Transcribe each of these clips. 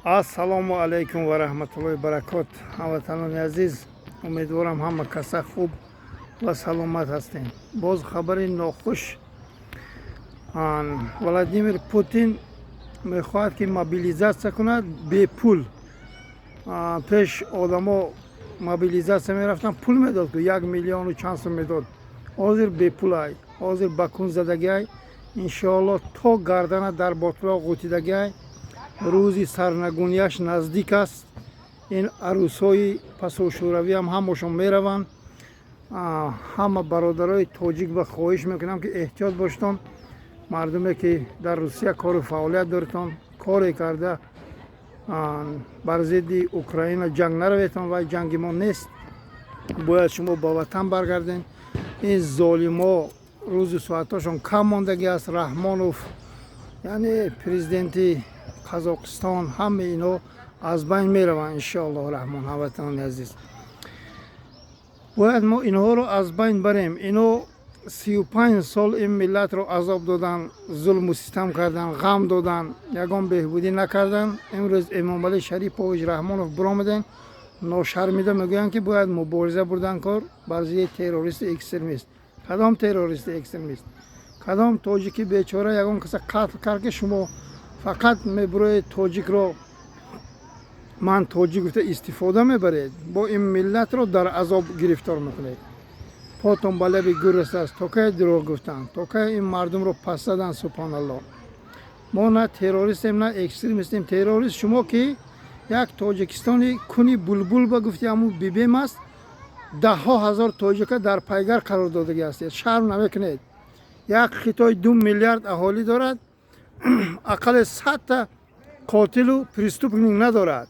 Ассалому алайкум ва раҳматуллоҳи баракот. Ҳамватанони азиз, умедворам, ҳама каса хуб ва саломат ҳастем. Боз хабари нохуш: Владимир Путин мехоҳад, ки мобилизатсия кунад бепул. Пеш одамо мобилизатсия мерафтанд, пул медод, ку 1 миллиону чанд сум медод. Ҳозир бепулай, ҳозир ба кун задагиай. Иншоалло, то гардана дар ботлоқ ғутидагиай. Рӯзи сарнагунияш наздик аст. Ин арӯсҳои пасошӯравиам ҳамашон мераванд. Ҳама бародарои тоҷик ба хоҳиш мекунам, ки эҳтиёт бошедон. Мардуме, ки дар Русия кору фаъолият доретон, коре карда бар зидди Украина ҷанг нараветон. Вай ҷанги мо нест, бояд шумо ба ватан баргарден. Ин золимо рӯзу соатҳошон кам мондагӣ аст. Раҳмонов, яъне президенти Қазоқистон, ҳама ино аз байн мераванд, иншоаллоҳ раҳмон. Ҳамватанони азиз, бояд мо инҳоро аз байн барем. Ино 35 сол ин миллатро азоб додан, зулму ситам кардан, ғам додан, ягон беҳбудӣ накардан. Имрӯз Эмомалӣ Шарипович Раҳмонов биромадем, ношармида мегӯянд, ки бояд мубориза бурдан кор бар зидди террористу экстремист. Кадом террористу экстремист? Кадом тоҷики бечора ягон каса қатл кард, ки шумо фақат мебуроед, тоҷикро ман тоҷик гуфта истифода мебаред, бо ин миллатро дар азоб гирифтор мекунед? Потон ба лаби гӯр расааст. То кай дурӯғ гуфтанд? То кай ин мардумро пас задан? Субҳоналлоҳ, мо на террористем, на экстремистем. Террорист шумо, ки як Тоҷикистони куни булбул ба гуфти ҳамун бибем аст, даҳҳо ҳазор тоҷика дар пайгар қарор додагӣ ҳастед. Шарм намекунед? Як Хитой 2 миллиард аҳолӣ дорад, ақалле 100-та қотилу преступник надорад.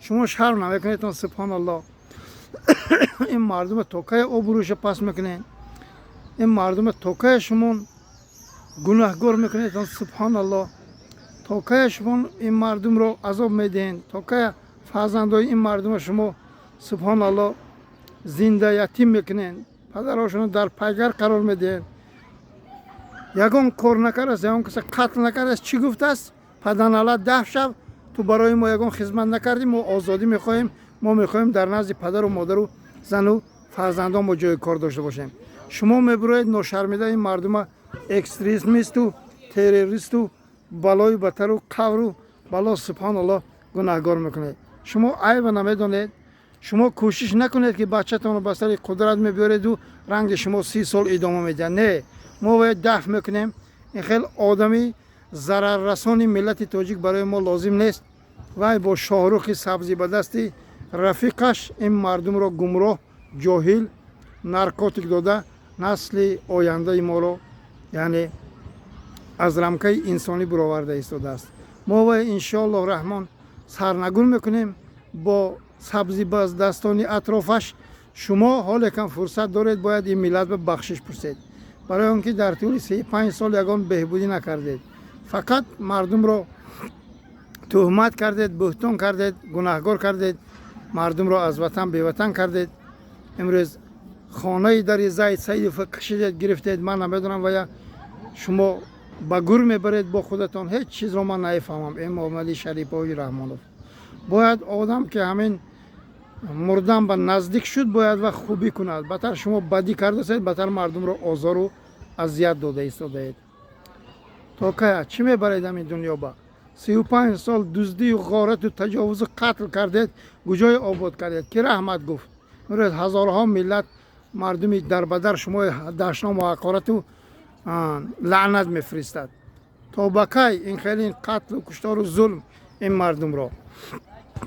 Шумо шарм намекунедтон? Субҳоналлоҳ, ин мардума то кая обрӯша паст мекунед? Ин мардума то кая шумо гунаҳгор мекунедтон? Субҳоналлоҳ, то кая шумо ин мардумро азоб медиҳед? То кая фарзандои ин мардума шумо, субҳоналлоҳ, зинда ятим мекунед, падарошонро дар пайгар қарор медиҳед? Ягон кор накардааст, ягон каса қатл накардааст. Чӣ гуфтааст? Паданалат даф шав, ту барои мо ягон хизмат накардӣ, мо озодӣ мехоҳем, мо мехоҳем дар назди падару модару зану фарзандон мо ҷои кор дошта бошем. Шумо мебуроед, ношармида, ин мардума экстремисту террористу балои батару қавру бало, субҳоналлоҳ, гунаҳгор мекунед. Шумо айба намедонед. Шумо кӯшиш накунед, ки бачатонро ба сари қудрат мебиёреду ранги шумо 30 сол идома медиҳад. Не, мо бояд дафъ мекунем. Ин хел одами зараррасони миллати тоҷик барои мо лозим нест. Вай бо шоҳрухи сабзӣ ба дасти рафиқаш ин мардумро гумроҳ, ҷоҳил, наркотик дода, насли ояндаи моро, яъне, аз рамкаи инсонӣ буроварда истодааст. Мо вай, иншоаллоҳ раҳмон, сарнагун мекунем бо сабзи ба дастони атрофаш. Шумо ҳоле кам фурсат доред, бояд ин миллат ба бахшиш пурсед, барои он ки дар тӯли 35 сол ягон беҳбудӣ накардед, фақат мардумро туҳмат кардед, буҳтон кардед, гунаҳгор кардед, мардумро аз ватан беватан кардед. Имрӯз хонаи дари Зайд Саидов кашидед, гирифтед. Ман намедонам, вая шумо ба гур мебаред бо худатон. Ҳеҷ чизро ман нафаҳмам. Эмомалӣ Шарипови Раҳмонов, бояд одам, ки ҳамин мурдан ба наздик шуд, бояд ва хубӣ кунад. Батар шумо бадӣ кардасед, батар мардумро озору азият дода истодаед. То кая? Чӣ мебаред ҳамин дунё ба? 35 сол дуздию ғорату таҷовузу қатл кардед, куҷое обод кардед, ки раҳмат гуфт? Имрӯз ҳазорҳо миллат мардуми дарбадар шумо дашному ҳақорату лаънат мефиристад. То ба кай ин хеле қатлу куштору зулм ин мардумро?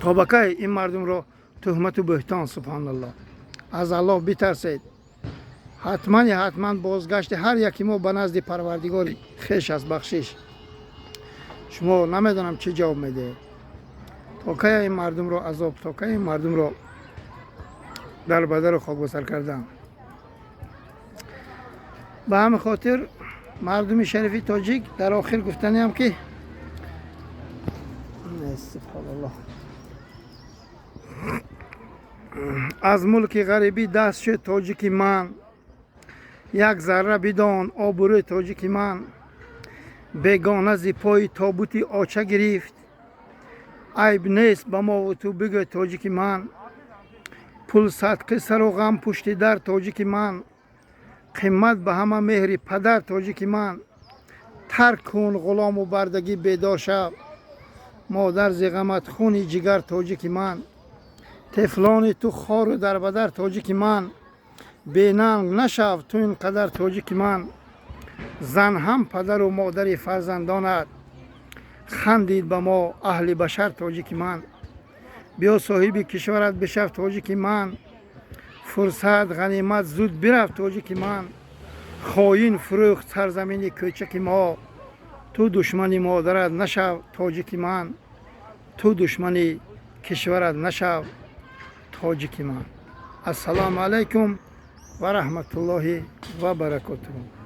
То ба кай ин мардумро туҳмату буҳтон? Субҳоналлоҳ, аз Аллоҳ битарсед. Ҳатман, ҳатман бозгашти ҳар яки мо ба назди Парвардигори хеш аст. Бахшиш, шумо намедонам, чӣ ҷавоб медиҳед. То кая ин мардумро азоб, то кая ин мардумро дар бадару хокгусар кардан? Ба ҳамин хотир, мардуми шарифи тоҷик, дар охир гуфтаниам, ки, субҳоналлоҳ, аз мулки ғарибӣ даст шуд тоҷики ман. Як зарра бидон, обрӯи тоҷики ман. Бегона зи пои тобути оча гирифт. Айб нест ба мову ту, бигӯ, тоҷики ман. Пул садқи сару ғам пушти дар, тоҷики ман. Қимат ба ҳама меҳри падар, тоҷики ман. Тарк кун ғулому бардагӣ, бедор шав. Модар зи ғамат хуни ҷигар, тоҷики ман. Тифлони ту хору дарбадар, тоҷики ман. Бенанг нашав ту ин қадар, тоҷики ман. Зан ҳам падару модари фарзандонат. Хандид ба мо аҳли башар, тоҷики ман. Биё, соҳиби кишварат бишав, тоҷики ман. Фурсат ғанимат, зуд бирав, тоҷики ман. Хоин фурӯхт сарзамини кӯчаки мо. Ту душмани модарат нашав, тоҷики ман. Ту душмани кишварат нашав, тоҷики ман. Ассалому алайкум ва раҳматуллоҳи ва баракотуҳу.